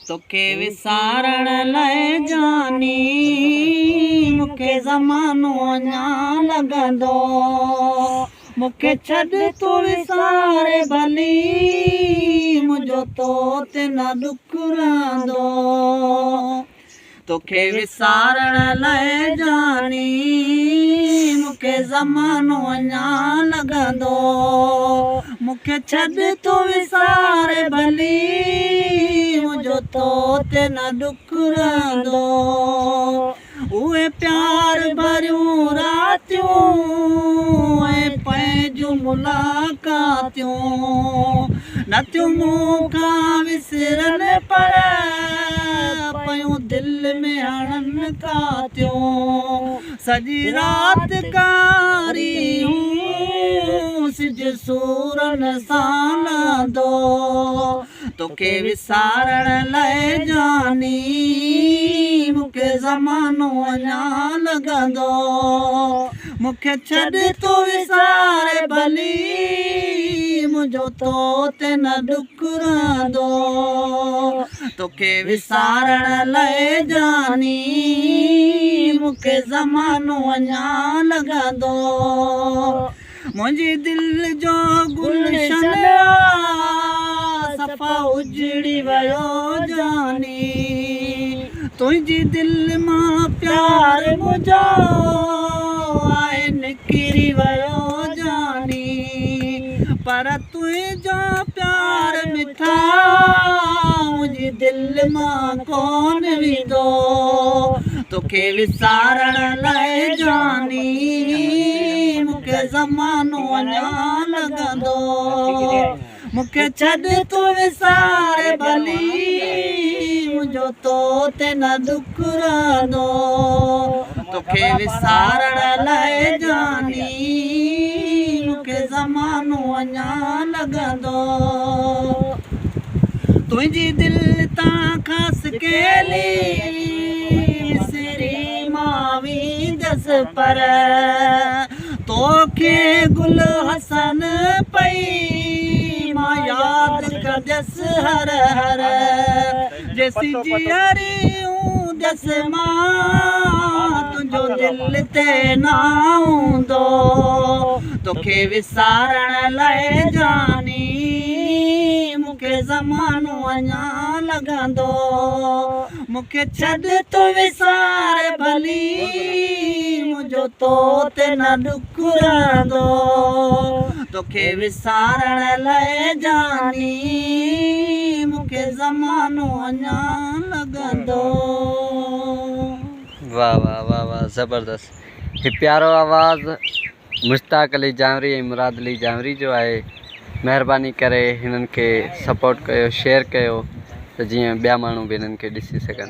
توکي وسارڻ لئه جاني مون کي زمانو اڃا لڳندو. مون کي ڇڏ تون وساري ڀلي منهنجو تو تي نه ڏک رهندو. توکي وسارڻ لئه جاني مون کي زمانو اڃا لڳندو. مون کي ڇڏ تون وساري ڀلي منهنجو تو تي نه ڏک رهندو. اهي پيار ڀريون راتيون ۽ پنهنجون ملاقاتيون نٿيون مون کان وسرن پر پيون دل ۾ هڻن ڪاتيون. سڄي رات ڪاري هون سج سورن سان لهندو. توکي وسارڻ لئه جاني مون کي زمانو اڃا لڳندو. مون کي ڇڏ تون وساري ڀلي منهنجو تو تي نه ڏک رهندو. توکي وسارڻ لئه جاني مون کي زمانو اڃا لڳندو. منهنجي دل جو گلشن آ صفا اجڙي ويو جاني. تنهنجي دل مان پيار منهنجو آهي نڪري ويو جاني. پر تنهنجو پيار مٺا منهنجي دل مان ڪونه ويندو. توکي وسارڻ لئه جاني مون کي زمانو اڃا لڳندو. مون کي ڇڏ تون وساري ڀلي منهنجو تو تي نه ڏک رهندو. توکي وسارڻ لئه جاني مون کي زمانو اڃا لڳندو. تنهنجي دل تان خاص ڪيلي وسري مان ويندس پر توکي گل حسن پئي مان ياد ڪنديس هر هر. جيسين جيئري هونديس مان تنهنجو دل تي نه هوندو. توکي وسارڻ لئه جاني مون کي زمانو اڃا لڳندو. مون کي ڇڏ تون وسار ڀلي منهنجو تو تي نه ڏک رهندو. توکي وسارڻ لئه جاني مون کي زمانو اڃا لڳندو. واه واه واه واه زبردست هي پيارو آواز مشتاق علي جانوري ۽ مراد علي جانوري جو آهي مهرباني ڪري هنن کي سپورٽ ڪيو شيئر ڪيو ته جيئن ٻيا ماڻهو به هنن کي ڏسي سگهن.